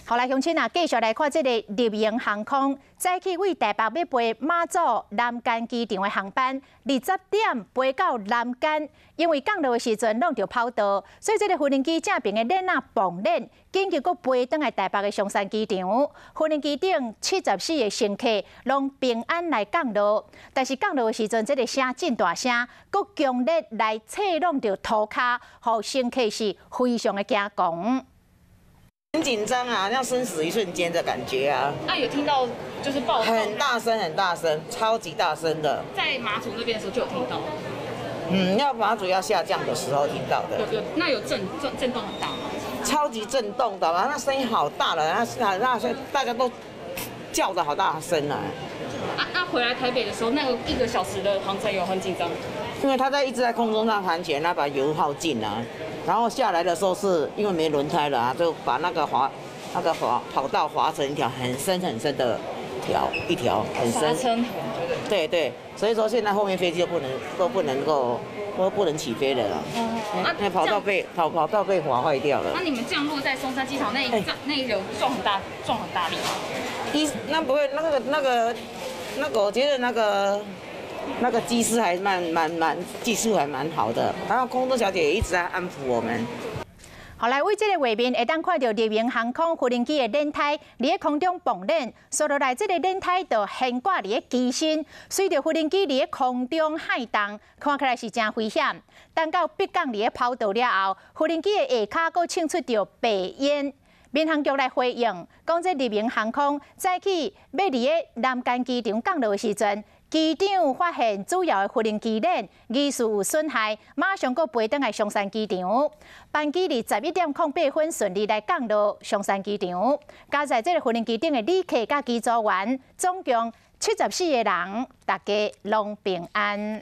好來，鄉親啊，繼續來看這個立榮航空，早起對台北欲飛馬祖南竿機場的航班，20點飛到南竿，因為降落的時陣挵著跑道，所以這个無人機正爿的鏈仔爆鏈，緊急閣飛轉來台北的松山機場。無人機頂74個乘客攏平安來降落，但是降落的時陣，這个聲真大聲，閣強烈來切挵著塗跤，予乘客是非常的驚惶。很緊張啊，像生死一瞬間的感覺啊！那有聽到就是爆很大聲，很大聲，超級大聲的。在馬祖那邊的時候就有聽到。嗯，要馬祖要下降的時候聽到的。有有，那有震動很大嗎？超級震動的，那聲音好大了，那大家都叫得好大聲啊！啊，那回來台北的時候，那個一個小時的航程有很緊張？因為它在一直在空中上盤旋，那把油耗盡了。然後下來的時候是因為沒輪胎了啊，就把那個滑跑道滑成一條很深很深的條，一條很深。車對對，所以說現在後面飛機都不能起飛了啦。哦。那跑道被滑壞掉了。那你們降落在松山機場那一那有撞很大撞很大力嗎？一那不會，那個我覺得那個機師還蠻技術還蠻好的，然後空中小姐也一直在安撫我們。好來，對這个畫面會當看著立榮航空無人機的輪胎佇咧空中爆鏈，紲落來這个輪胎就懸掛佇咧機身，隨著無人機佇咧空中撼動，看起來是誠危險。等到迫降佇咧跑道了後，無人機的下跤閣衝出著白煙。民航局來回應，講這立榮航空早起欲佇咧南竿機場降落的時陣，機長發現主要的無人機鏈疑似有損害，馬上閣飛轉來松山機場。班機佇11點08分順利來降落松山機場。加載這个無人機頂的旅客佮機組員，總共74個人，大家攏平安。